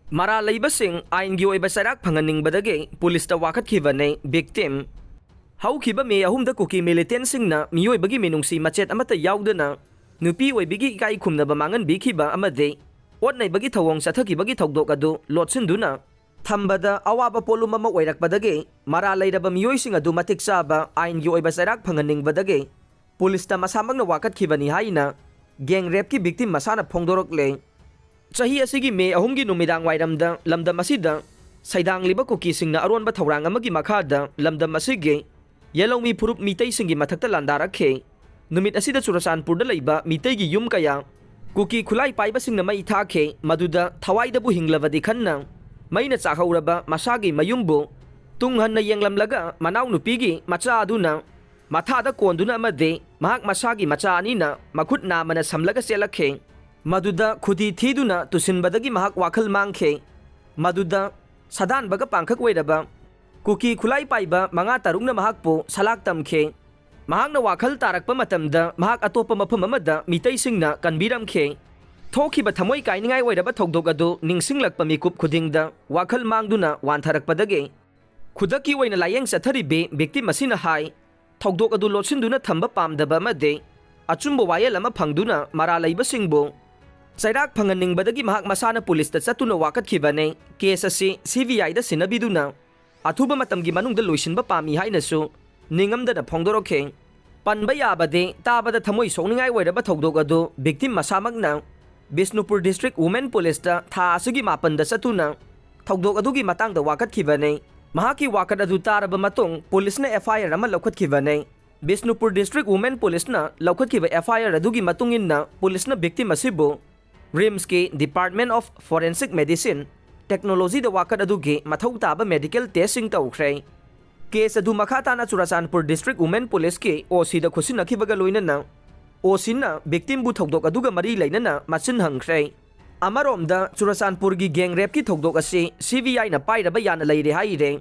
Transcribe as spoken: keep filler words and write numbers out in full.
ꯃꯔꯥꯜ ꯂꯩꯕꯁꯤꯡ ꯑꯥꯏꯟꯒꯤ ꯑꯣꯏꯕ ꯆꯩꯔꯥꯛ ꯐꯪꯍꯟꯅꯤꯡꯕꯗꯒꯤ ꯄꯨꯂꯤꯁꯇ ꯋꯥꯀꯠꯈꯤꯕꯅꯤ ꯕꯤꯛꯇꯤꯝ꯫ ꯍꯧꯈꯤꯕ ꯃꯦ ꯑꯍꯨꯝꯗ ꯀꯨꯀꯤ ꯃꯤꯂꯤꯇꯦꯟꯁꯤꯡꯅ ꯃꯤꯑꯣꯏꯕꯒꯤ ꯃꯤꯅꯨꯡꯁꯤ ꯃꯆꯦꯠ ꯑꯃꯠꯇ ꯌꯥꯎꯗꯅ ꯅꯨꯄꯤ ꯑꯣꯏꯕꯤꯒꯤ ꯏꯀꯥꯏ ꯈꯨꯝꯅꯕ ꯃꯥꯡꯍꯟꯕꯤꯈꯤꯕ ꯑꯃꯗꯤ ꯑꯣꯠ ꯅꯩꯕꯒꯤ ꯊꯧꯑꯣꯡ ꯆꯠꯊꯈꯤꯕꯒꯤ ꯊꯧꯗꯣꯛ ꯑꯗꯨ ꯂꯣꯠꯁꯤꯟꯗꯨꯅ ꯊꯝꯕꯗ ꯑꯋꯥꯕ ꯄꯣꯠꯂꯨꯝ ꯑꯃ ꯑꯣꯏꯔꯛꯄꯗꯒꯤ ꯃꯔꯥꯜ ꯂꯩꯔꯕ ꯃꯤꯑꯣꯏꯁꯤꯡ ꯑꯗꯨ ꯃꯇꯤꯛ ꯆꯥꯕ ꯑꯥꯏꯟꯒꯤ ꯑꯣꯏꯕ ꯆꯩꯔꯥꯛ ꯐꯪꯍꯟꯅꯤꯡꯕꯗꯒꯤ ꯄꯨꯂꯤꯁꯇ ꯃꯁꯥꯃꯛꯅ ꯋꯥꯀꯠꯈꯤꯕꯅꯤ ꯍꯥꯏꯅ ꯒꯦꯡ ꯔꯦꯞꯀꯤ ꯕꯤꯛꯇꯤꯝ ꯃꯁꯥꯅ ꯐꯣꯡꯗꯣꯔꯛꯂꯦ꯫ ꯆꯍꯤ ꯑꯁꯤꯒꯤ ꯃꯦ ꯑꯍꯨꯝꯒꯤ ꯅꯨꯃꯤꯗꯥꯡ ꯋꯥꯏꯔꯝꯗ ꯂꯝꯗꯝ ꯑꯁꯤꯗ ꯁꯩꯗꯥꯡꯂꯤꯕ ꯀꯨꯀꯤꯁꯤꯡꯅ ꯑꯔꯣꯟꯕ ꯊꯧꯔꯥꯡ ꯑꯃꯒꯤ ꯃꯈꯥꯗ ꯂꯝꯗꯝ ꯑꯁꯤꯒꯤ ꯌꯦꯜꯍꯧꯃꯤ ꯐꯨꯔꯨꯞ ꯃꯤꯇꯩꯁꯤꯡꯒꯤ ꯃꯊꯛꯇ ꯂꯥꯟꯗꯥꯔꯛꯈꯤ꯫ ꯅꯨꯃꯤꯠ ꯑꯁꯤꯗ ꯆꯨꯔꯆꯥꯟꯄꯨꯔꯗ ꯂꯩꯕ ꯃꯤꯇꯩꯒꯤ ꯌꯨꯝ ꯀꯌꯥ ꯀꯨꯀꯤ ꯈꯨꯠꯂꯥꯏ ꯄꯥꯏꯕꯁꯤꯡꯅ ꯃꯩ ꯊꯥꯈꯤ꯫ ꯃꯗꯨꯗ ꯊꯋꯥꯏꯗꯕꯨ ꯍꯤꯡꯂꯕꯗꯤ ꯈꯟꯅ ꯃꯩꯅ ꯆꯥꯛꯍꯧꯔꯕ ꯃꯁꯥꯒꯤ ꯃꯌꯨꯝꯕꯨ ꯇꯨꯡ ꯍꯟꯅ ꯌꯦꯡꯂꯝꯂꯒ ꯃꯅꯥꯎꯅꯨꯄꯤꯒꯤ ꯃꯆꯥ ꯑꯗꯨꯅ ꯃꯊꯥꯗ ꯀꯣꯟꯗꯨꯅ ꯑꯃꯗꯤ ꯃꯍꯥꯛ ꯃꯁꯥꯒꯤ ꯃꯆꯥ ꯑꯅꯤꯅ ꯃꯈꯨꯠ ꯅꯥꯝꯃꯅ ꯁꯝꯂꯒ ꯆꯦꯜꯂꯛꯈꯤ꯫ ꯃꯗꯨꯗ ꯈꯨꯗꯤ ꯊꯤꯗꯨꯅ ꯇꯨꯁꯤꯟꯕꯗꯒꯤ ꯃꯍꯥꯛ ꯋꯥꯈꯜ ꯃꯥꯡꯈꯤ꯫ ꯃꯗꯨꯗ ꯁꯥꯗꯥꯟꯕꯒ ꯄꯥꯡꯈꯛ ꯑꯣꯏꯔꯕ ꯀꯨꯀꯤ ꯈꯨꯠꯂꯥꯏ ꯄꯥꯏꯕ ꯃꯉꯥ ꯇꯔꯨꯛꯅ ꯃꯍꯥꯛꯄꯨ ꯁꯂꯥꯛ ꯇꯝꯈꯤ꯫ ꯃꯍꯥꯛꯅ ꯋꯥꯈꯜ ꯇꯥꯔꯛꯄ ꯃꯇꯝꯗ ꯃꯍꯥꯛ ꯑꯇꯣꯞꯄ ꯃꯐꯝ ꯑꯃꯗ ꯃꯤꯇꯩꯁꯤꯡꯅ ꯀꯟꯕꯤꯔꯝꯈꯤ꯫ ꯊꯣꯛꯈꯤꯕ ꯊꯃꯣꯏ ꯀꯥꯏꯅꯤꯡꯉꯥꯏ ꯑꯣꯏꯔꯕ ꯊꯧꯗꯣꯛ ꯑꯗꯨ ꯅꯤꯡꯁꯤꯡꯂꯛꯄ ꯃꯤꯀꯨꯞ ꯈꯨꯗꯤꯡꯗ ꯋꯥꯈꯜ ꯃꯥꯡꯗꯨꯅ ꯋꯥꯟꯊꯔꯛꯄꯗꯒꯤ ꯈꯨꯗꯛꯀꯤ ꯑꯣꯏꯅ ꯂꯥꯌꯦꯡ ꯆꯠꯊꯔꯤꯕꯤ ꯕꯤꯛꯇꯤꯝ ꯑꯁꯤꯅ ꯍꯥꯏ, ꯊꯧꯗꯣꯛ ꯑꯗꯨ ꯂꯣꯠꯁꯤꯟꯗꯨꯅ ꯊꯝꯕ ꯄꯥꯝꯗꯕ ꯑꯃꯗꯤ ꯑꯆꯨꯝꯕ ꯋꯥꯌꯦꯜ ꯑꯃ ꯐꯪꯗꯨꯅ ꯃꯔꯥꯜ ꯂꯩꯕꯁꯤꯡꯕꯨ ꯆꯩꯔꯥꯛ ꯐꯪꯍꯟꯅꯤꯡꯕꯗꯒꯤ ꯃꯍꯥꯛ ꯃꯁꯥꯅ ꯄꯨꯂꯤꯁꯇ ꯆꯠꯇꯨꯅ ꯋꯥꯀꯠꯈꯤꯕꯅꯤ꯫ ꯀꯦꯁ ꯑꯁꯤ ꯁꯤ ꯕꯤ ꯑꯥꯏꯗ ꯁꯤꯟꯅꯕꯤꯗꯨꯅ ꯑꯊꯨꯕ ꯃꯇꯝꯒꯤ ꯃꯅꯨꯡꯗ ꯂꯣꯏꯁꯤꯟꯕ ꯄꯥꯝꯃꯤ ꯍꯥꯏꯅꯁꯨ ꯅꯤꯡꯉꯝꯗꯅ ꯐꯣꯡꯗꯣꯔꯛꯈꯤ꯫ ꯄꯟꯕ ꯌꯥꯕꯗꯤ ꯇꯥꯕꯗ ꯊꯃꯣꯏ ꯁꯣꯛꯅꯤꯡꯉꯥꯏ ꯑꯣꯏꯔꯕ ꯊꯧꯗꯣꯛ ꯑꯗꯨ ꯕꯤꯛꯇꯤꯝ ꯃꯁꯥꯃꯛꯅ ꯕꯤꯁꯅꯨꯄꯨꯔ ꯗꯤꯁꯇ꯭ꯔꯤꯛ ꯋꯨꯃꯦꯟ ꯄꯨꯂꯤꯁꯇ ꯊꯥ ꯑꯁꯤꯒꯤ ꯃꯥꯄꯟꯗ ꯆꯠꯇꯨꯅ ꯊꯧꯗꯣꯛ ꯑꯗꯨꯒꯤ ꯃꯇꯥꯡꯗ ꯋꯥꯀꯠꯈꯤꯕꯅꯤ꯫ ꯃꯍꯥꯛꯀꯤ ꯋꯥꯀꯠ ꯑꯗꯨ ꯇꯥꯔꯕ ꯃꯇꯨꯡ ꯄꯨꯂꯤꯁꯅ ꯑꯦꯐ ꯑꯥꯏ ꯑꯥꯔ ꯑꯃ ꯂꯧꯈꯠꯈꯤꯕꯅꯤ꯫ ꯕꯤꯁꯅꯨꯄꯨꯔ ꯗꯤꯁꯇ꯭ꯔꯤꯛ ꯋꯨꯃꯦꯟ ꯄꯨꯂꯤꯁꯅ ꯂꯧꯈꯠꯈꯤꯕ ꯑꯦꯐ ꯑꯥꯏ ꯑꯥꯔ ꯑꯗꯨꯒꯤ ꯃꯇꯨꯡ ꯏꯟꯅ ꯄꯨꯂꯤꯁꯅ ꯕꯤꯛꯇꯤꯝ ꯑꯁꯤꯕꯨ ꯔꯤꯝꯁꯀꯤ Department of Forensic Medicine Technologyꯗ ꯋꯥꯀꯠ ꯑꯗꯨꯒꯤ ꯃꯊꯧ ꯇꯥꯕ ꯃꯦꯗꯤꯀꯦꯜ ꯇꯦꯁꯁꯤꯡ ꯇꯧꯈ꯭ꯔꯦ꯫ ꯀꯦꯁ ꯑꯗꯨ ꯃꯈꯥ ꯇꯥꯅ ꯆꯨꯔꯆꯥꯟꯄꯨꯔ ꯗꯤꯁꯇ꯭ꯔꯤꯛ ꯋꯨꯃꯦꯟ ꯄꯨꯂꯤꯁꯀꯤ ꯑꯣ ꯁꯤꯗ ꯈꯨꯠꯁꯤꯟꯅꯈꯤꯕꯒ ꯂꯣꯏꯅꯅ ꯑꯣ ꯁꯤꯅ ꯕꯤꯛꯇꯤꯝꯕꯨ ꯊꯧꯗꯣꯛ ꯑꯗꯨꯒ ꯃꯔꯤ ꯂꯩꯅꯅ ꯃꯆꯤꯟ ꯍꯪꯈ꯭ꯔꯦ꯫ ꯑꯃꯔꯣꯝꯗ ꯆꯨꯔꯆꯥꯟꯄꯨꯔꯒꯤ ꯒꯦꯡ ꯔꯦꯞꯀꯤ ꯊꯧꯗꯣꯛ ꯑꯁꯤ ꯁꯤ ꯕꯤ ꯑꯥꯏꯅ ꯄꯥꯏꯔꯕ ꯌꯥꯅ ꯂꯩꯔꯦ ꯍꯥꯏꯔꯦ꯫